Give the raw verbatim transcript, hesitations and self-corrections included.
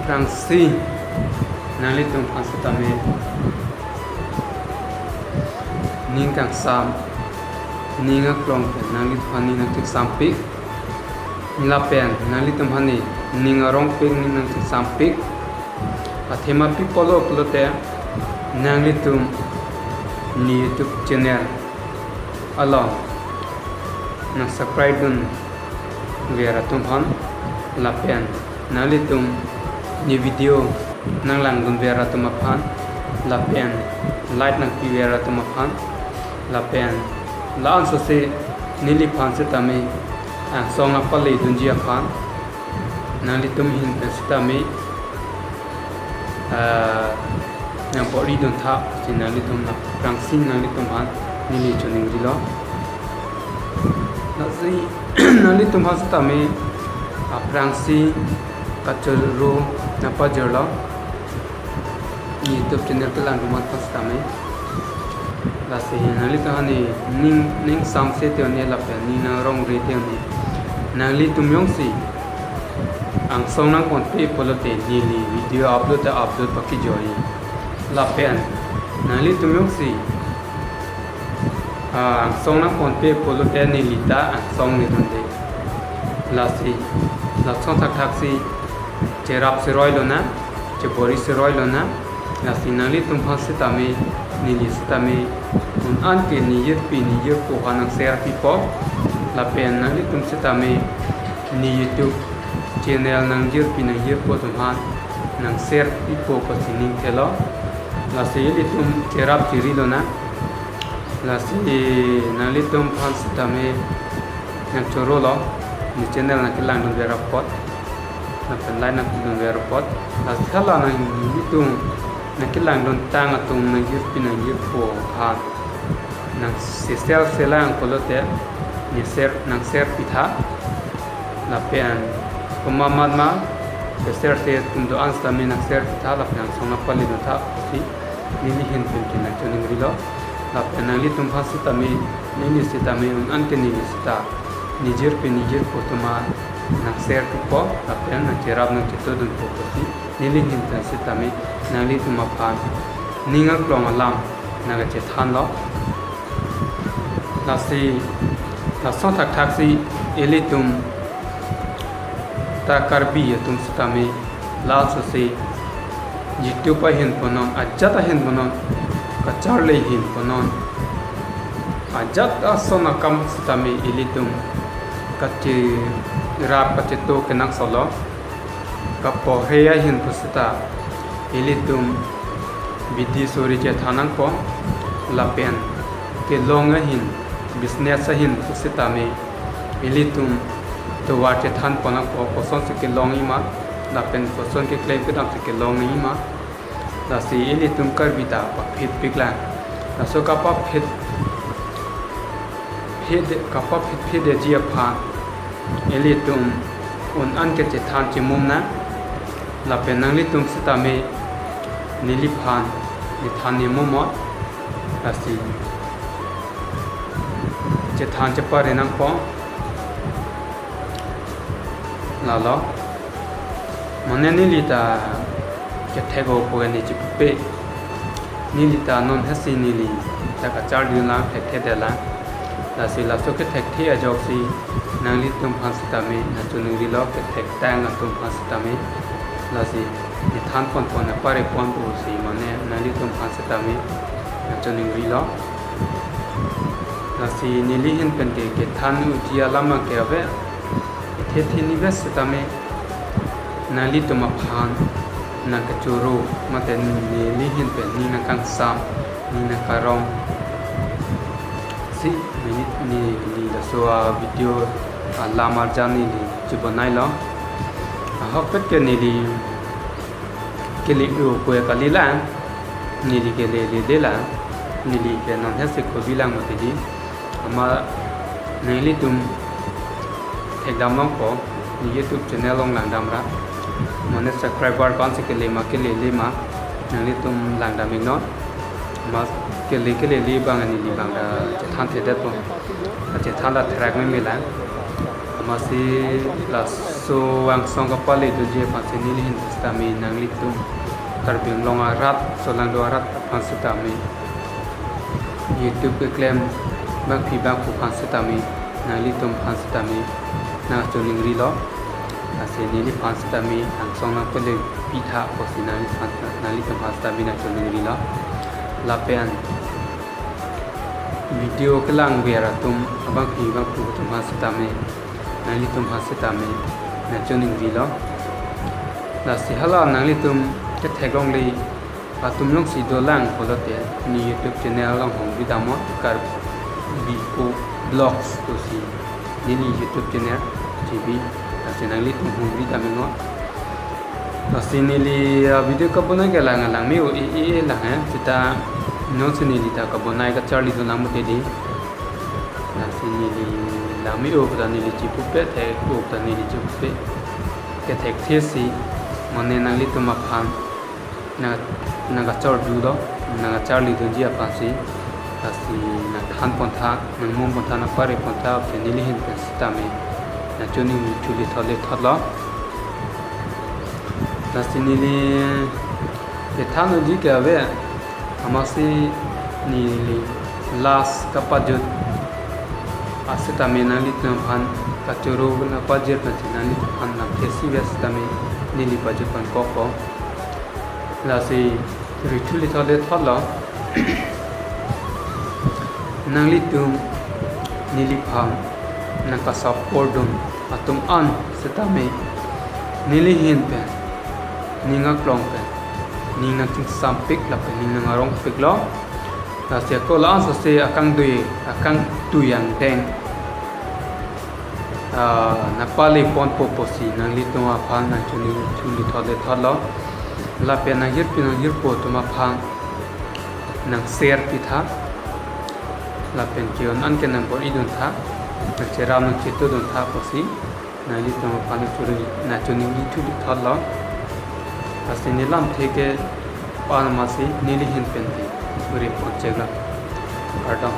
Aphrangsi nanglitum aphan sitame ning kangsam, ning aklong pen nangliphan ning nangchingsampik. Lapen nanglitum aphan ning arongpik, ning nangchingsampik. Athema pi pulo pulote nanglitum ne YouTube channel along nang subscribe dunver atum aphan, lapen nanglitum ne video nanglangdunver atum aphan, lapen like nangpiver atum aphan, lapen la-an sose neliphan sitame angsong apale dunji aphan nanglitum ahin pen sitame, ah, nangpori duntha, si nanglitum aphrangsi nanglitum aphan neli choningrilo. Lasi nanglitum aphan sitame aphrangsi kachoro nangpajirlo YouTube channel kelang atum aphan sitame. Lasi nanglitum aphan ning, ning samse te-o ne lapen ning nangrongre te-o ne. Nanglitum jongsi angsong nangponpe pulote neli video upload ta upload pakijoi. Lapen nanglitum jongsi, ah, angsong nangponpe pulote neli ta angsong ne dunde. Lasi lason thakthak si cherap seroi lonang, chebori seroi lonang. Lasi nanglitum aphan sitame, neli sitame un-an ke nejirpi nejirpo aphan nang share pipo. Lapen nanglitum sitame ne YouTube channel nangjirpi nangjirpo atum aphan nang share pipo pusi ning thelo. Lasi ilitum cherap cheri lonang. Lasi nanglitum aphan sitame nangchorolo, ne channel nangkelangdunver apot, lapen like nangpidunver apot. Lasi hala nanglitum nangkelangduntang atum nangjirpi nangjirpo aphan nang share, share lang pulote ne share, nang share pitha. Lapen komat komat ma share share atum do-an sitame nang share pitha, lapen angsong nangpale duntha pusi neli ahin pen ke nangchoningrilo. Lapen nanglitum aphan sitame, neli sitame un-an ke neli sita nejirpi nejirpo atum aphan nang share pipo, lapen nangcherap nangchetodunpo pusi neli ahin pen sitame nanglitum aphan ning aklong alam nangkachethanlo. Lasi lason thakthak si ilitum ta Karbi atum sitame la-an sose YouTube ahin punon, ajat ahin punon, kacharli ahin punon, ajat ason akam sitame ilitum kacherap kacheto kenangsotlo. Kapohre ahin pusita ilitum bidi suri chethan nangpo, lapen kelong ahin, business ahin pusitame ilitum tovar chethanpon nangpo, kosonsi kelongji ma, lapen koson keklem kedamsi kelongji ma. Lasi ilitum Karbi ta paphitpik lang. Laso kapaphit, phit, kapaphit phitji aphan ilitum un-an ke chethan chemum nang. Lapen nanglitum sitame neliphan nethan nemumnon. Lasi chethan chepare nangpo. Lalo. Mane neli ta kethek-o pu ke ne chipupe. Neli ta non hasi neli ta kacharli lang, thekthedet lang. Lasi laso kethekthe ajoksi nanglitum aphan sitame nangchoningrilo, kethektang atum aphan sitame. Lasi nethanponpon, nepareponpo pusi mane nanglitum aphan sitame nangchoningrilo. Lasi neli ahin pen ke kethan uji alam ke ave. Thethe ni bes sitame nanglitum aphan nangkachoro mate neli ahin pen ning nangkangsam, ning nangkarong si neli, neli laso a-video alam arjan neli chibonailo. Ahokpet ke neli kele-o pu ke kalilang, neli kele lele lang, neli ke non hesi kobi lang mati di. Amat nanglitum thekdam longpo, ne YouTube channel along langdamra. Mane subscriber ko-ansi kele ma kelele ma nanglitum langdam iknon. Amat kele kelele abang neli abang ta chethanthe detpo. Chethantha therak meme lang. Amatsi last So, angsong kapale doji aphansi neli hin sitame nanglitum Karbi Anglong arat, solangdo arat aphan sitame, YouTube keklem bangpi bangpo aphan sitame, nanglitum aphan sitame nangchoningrilo. Lasi neliphan sitame angsong nangpale pitha pusi nangliphan, nanglitum aphan sitame nangchoningrilo. Lapen video kelangver atum abangpi bangpo atum aphan sitame, nanglitum aphan sitame nangchoningrilo. Lasi hala nanglitum ketheklongle atum alongsi dolang pulote, ne YouTube channel along hongri damnon, Karbi Ko Vlogs pusi neli YouTube channel G B. Lasi nanglitum hongri damnon. Lasi neli, ah, video kabonai ke lang lang me-o e e e lang he. Seta non si neli ta kabonai kacharli dolang mati di. Lasi neli lang me-o pu ta neli chipupe, thek-o pu ta neli chipupe. Kethekthesi mane nanglitum aphan nang, nangkachor dulo, nangkacharli dunji aphansi. Lasi nangthanpontha, nangmumpontha, nangparepontha, pen neli hin pen sitame nangchoning chuli thole thotlo. Lasi neli kethan unji ke ave, amatsi neli last kapajut asitame nanglitum aphan kachoro nangpajir pensi nanglitum aphan nangkesi ave sitame neli pajut pon koko. Lasi ri chuli thole thotlo. Nanglitum neliphan nangkasupport dun atum an sitame neli hin pen, ning aklong pen, ning nangchingsampik lapen ning nangarongpiklo. Lasi ako la-an sose akangtui, akangtui angdeng, ah, nangpaleponpo pusi nanglitum aphan nangchoning chuli thole thotlo. Lapen nanghirpi nanghirpo atum aphan nang-share pitha. Lapen ke-un an ke nangbor-i duntha. Nangcherap nangchetu duntha pusi nanglitum aphan nangchoning, nangchoning chuli thotlo. Lasi ne lamthe ke pan amatsi neli hin pen di uri pon cheklo. Kardom.